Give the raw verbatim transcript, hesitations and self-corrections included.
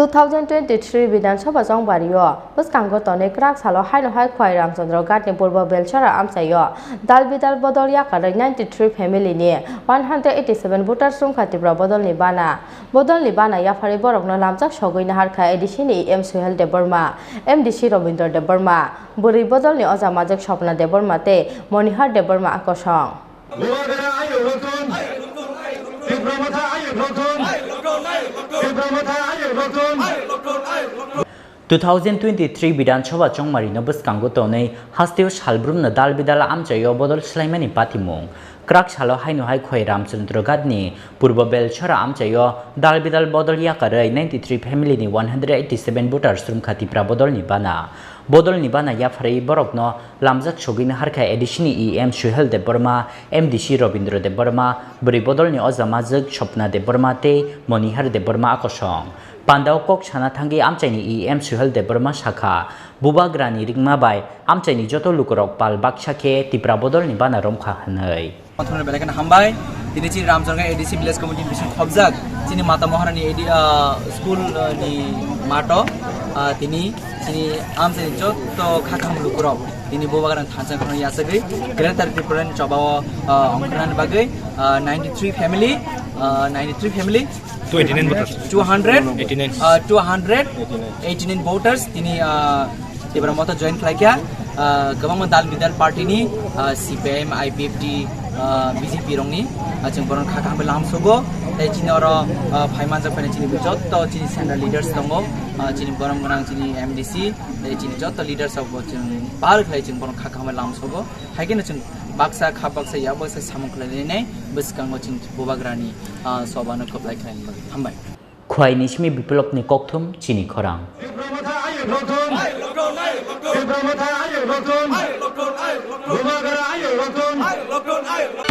Two thousand twenty-three Bidhan Sabha chongbario bwskango tonwi kwrak salo haino hai Khwai Ramchandra Ghatni Purbo Belchara amchaio dal bidal bodol yakarwi ninety-three family ni one hundred eighty-seven voters wngkha Tipra bodolni bana. Bodolni bana yapharwi borokno lamjak sogwi naharkha A D C ni E M Suhel Debbarma, M D C Robindra Debbarma, bwrwi bodolni oja majwk Swapna Debbarma tei Monihar Debbarma akosong. Bubagra ayuk rotun. Tipra Motha ayuk rotun. Tipra Motha ayuk rotun. Two thousand twenty-three Bidhan Sabha chongmarino bwskango tonwi hasteo salbrumno dal bidal amchaio bodol swlaimani patimung. Kwrak salo haino hai Khwai Ramchandra Ghatni Purbo Belchara amchaio dal bidal bodol yakarwi ninety-three family ni one hundred eighty-seven voters wngkha Tipra bodolni bana. Bodolni bana yapharwi borokno lamjak sogwi naharkha A D C ni E M Suhel Debbarma, M D C Robindra Debbarma, bwrwi bodolni oja majwk Swapna Debbarma tei Monihar Debbarma akosong. Pandao kok sana thangwi amchaini E M Suhel Debbarma sakha, Bubagrani ringma bai amchaini joto lukurok pal baksa khe Tipra bodolni bana romkha hwnwi. Pathorni belai kheno hambai. Tini chini Ramcharga A D C Village Committee bising khobjak chini Mata Maharani A D, ah, school, ah, ni mato, ah, tini chini amchaini jotto kha kaham lukurok tini Bubagrani thansa kheno yachagwi Greater Tripura ni chobao, ah, ongkharnani bagwi, ah, ninety-three family, ah, ninety-three family, two eighty-nine voters. Two hundred, eighty-nine. Ah, two hundred eighty-nine voters tini, ah, Tipra Motha join khlaikha, ah, kwbangma dal bidal party ni, ah, C P I M, I P F T, ah, B J P rokni, ah, chwng borok kha kaham bai lamsogo. Tei chini oro, ah, phai manjak phai chini jotto chini central leaders tongo, ah, chini borom gwnang chini M D C, tei chini jotto leaders rok bo chwng bahar khlai chwng borok kha kaham bai lamsogo. Hai kheno chwng baksa kha baksa yak baksa samung khlai nai bwskango chwng Bubagrani, ah, sobano kwplai khlai nai bagwi. Hambai. Khwai ni simi Biplopni kokthum chini khorang. Tipra Motha ayuk rotun. Tipra Motha ayuk rotun. Bubagra ayuk rotun.